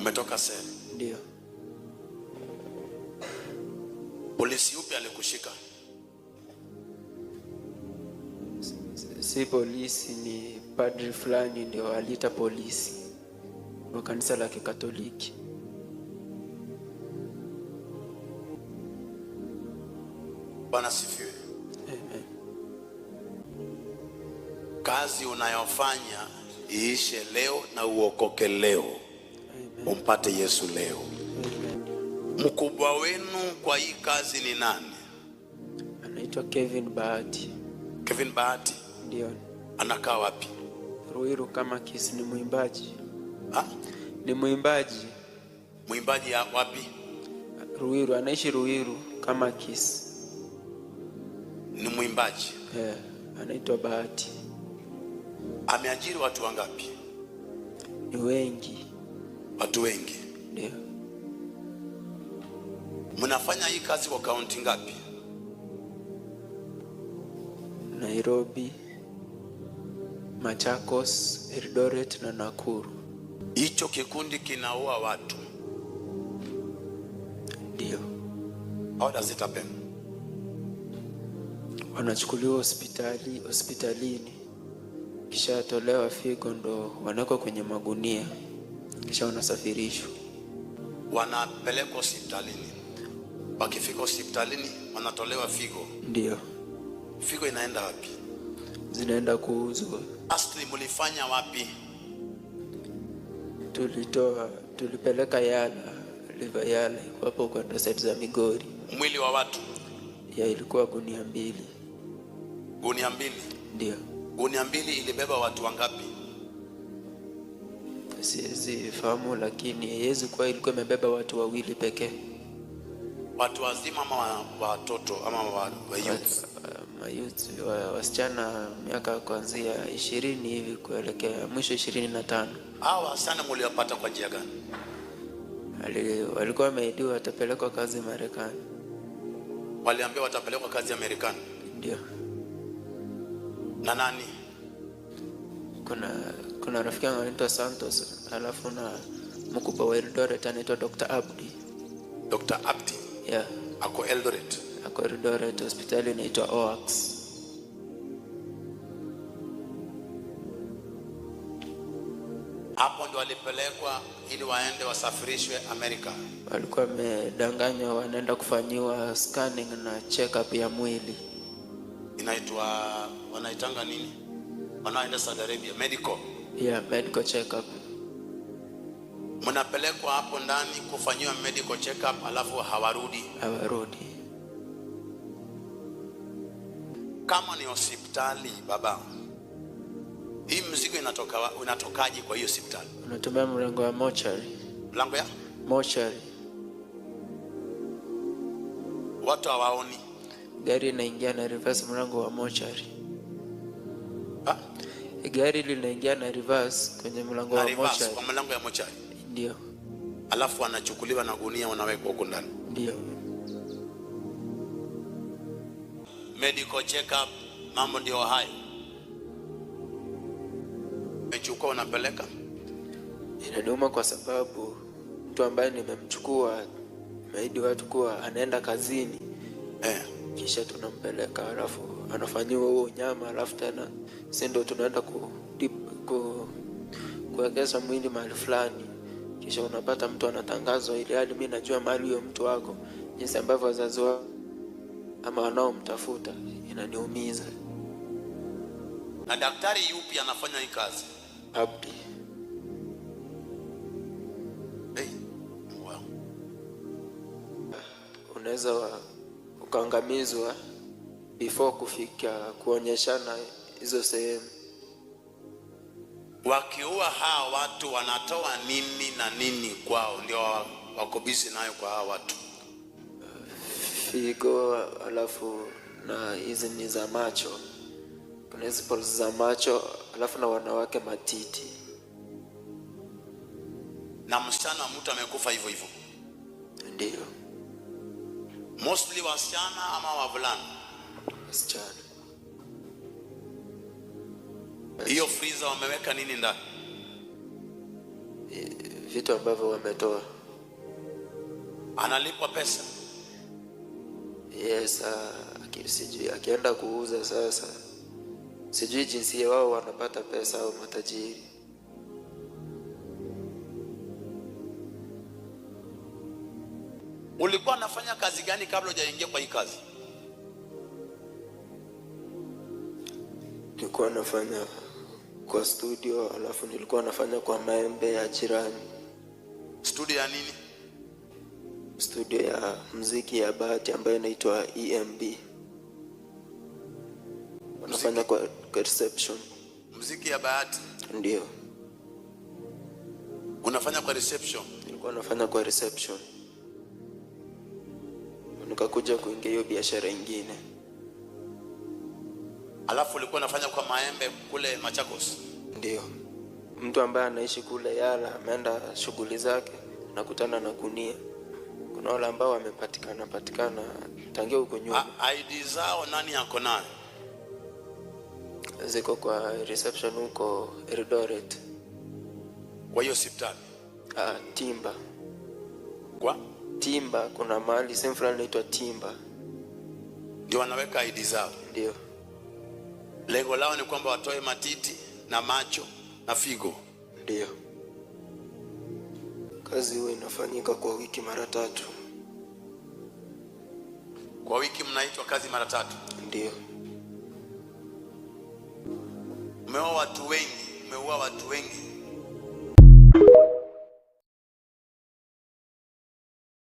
Umetoka seli? Ndio. Polisi yupi alikushika? Si polisi, ni padri fulani ndio aliita polisi wa kanisa la Kikatoliki. Bwana sifiwe. Amen. Kazi unayofanya iishe leo na uokoke leo. Amen. Umpate Yesu leo. Amen. Mkubwa wenu kwa hii kazi ni nani? Anaitwa Kevin Bahati. Kevin Bahati. Ndio. Anakaa wapi? Ruiru kama Kisi, ni mwimbaji. Ha? Ni mwimbaji. Mwimbaji ya wapi? Ruiru, anaishi Ruiru kama Kisi. Ni mwimbaji. Yeah, anaitwa Bahati. Ameajiri watu wangapi? Ni wengi. Watu wengi. Ndio. Mnafanya hii kazi kwa kaunti ngapi? Nairobi, Machakos, Eldoret na Nakuru. Hicho kikundi kinaua watu. Ndio. How does it happen? Wanachukuliwa hospitalini, kisha tolewa figo ndo wanawekwa kwenye magunia, kisha wanasafirishwa. Wanapelekwa hospitalini. Wakifika hospitalini wanatolewa figo. Ndio. Figo inaenda wapi? Zinaenda kuuzwa. Lastly, mlifanya wapi? Tulipeleka Yala, River Yala, iko hapo kwenda side za Migori. Mwili wa watu? Ya, ilikuwa gunia 2. Gunia 2? Ndio. Gunia 2 ilibeba watu wangapi? Siwezi fahamu, lakini haiwezi kuwa ilikuwa imebeba watu wawili pekee. Watu wazima ama watoto ama wa youth? Mayouth, wasichana miaka kuanzia 20 hivi kuelekea mwisho 25. Hawa wasichana mliwapata kwa njia gani? Walikuwa wameahidiwa watapelekwa kazi Marekani. Waliambiwa watapelekwa kazi Marekani? Ndio. Na nani? Kuna rafiki yangu anaitwa Santos, alafu na mkubwa wa Eldoret anaitwa Dr. Abdi. Dr. Abdi? Yeah. Ako Eldoret? Ako Eldoret, hospitali inaitwa OAX. Hapo ndo walipelekwa ili waende wasafirishwe Amerika. Walikuwa wamedanganywa wanaenda kufanyiwa scanning na check up ya mwili. Inaitwa, wanaitanga nini? Wanaenda Saudi Arabia, medical. Yeah, medical check up. Mnapelekwa hapo ndani kufanyiwa medical check up, alafu hawarudi. Hawarudi. Kama ni hospitali baba, hii mzigo inatokaje kwa hiyo hospitali? Unatumia mlango wa mochari. Mlango ya? Mochari. Watu hawaoni. Gari inaingia na reverse mlango wa mochari. Ha? Gari linaingia na reverse kwenye mlango Na wa reverse, mochari. kwa mlango ya mochari. Ndio. Alafu wanachukuliwa na gunia wanawekwa huko ndani. Ndio. Medical check up, mambo ndio hayo. Umechukua unapeleka? Inaniuma kwa sababu mtu ambaye nimemchukua nimeahidi watu kuwa anaenda kazini. Kisha tunampeleka, alafu anafanyiwa huo unyama, alafu tena sisi ndio tunaenda kuwekeza mwili mahali fulani. Kisha unapata mtu anatangazwa, ili hali mimi najua mahali huyo mtu wako, jinsi ambavyo wazazi wao ama wanaomtafuta, inaniumiza. Na daktari yupi anafanya hii kazi? Abdi. Hey, wow. Unaweza ukaangamizwa before kufika kuonyeshana hizo sehemu. Wakiua hawa watu wanatoa nini na nini kwao? Ndio wako busy nayo kwa hawa watu. Figo, alafu na hizi ni za macho. Kuna hizi poles za macho, alafu na wanawake matiti. Na msichana mtu amekufa hivyo hivyo. Ndio. Mostly wasichana ama wavulana? Wasichana. Hiyo freezer wameweka nini ndani? Vitu ambavyo wametoa. Analipwa pesa? Yes, sijui akienda kuuza sasa. Sijui jinsi wao wanapata pesa au matajiri. Ulikuwa unafanya kazi gani kabla hujaingia kwa hii kazi? Nilikuwa nafanya kwa studio, alafu nilikuwa nafanya kwa maembe ya jirani. Studio ya nini? Studio ya muziki ya Bahati ambayo inaitwa EMB. Wanafanya kwa reception. Muziki ya Bahati? Ndio. Unafanya kwa reception? Nilikuwa nafanya kwa reception. Nikakuja kuingia hiyo biashara ingine. Alafu ulikuwa unafanya kwa maembe kule Machakos? Ndio. Mtu ambaye anaishi kule Yala ameenda shughuli zake, nakutana na gunia. Kuna wale ambao wamepatikana patikana tangia huko nyuma. ID zao nani yako nayo? Ziko kwa reception huko Eldoret. Kwa hiyo hospitali? Timba. Kwa? Timba, kuna mahali sehemu fulani inaitwa Timba. Ndio wanaweka ID zao? Ndio. Lengo lao ni kwamba watoe matiti na macho na figo. Ndio. Kazi huwa inafanyika kwa wiki mara 3. Kwa wiki mnaitwa kazi mara 3? Ndio. Umeoa watu wengi, umeua watu wengi.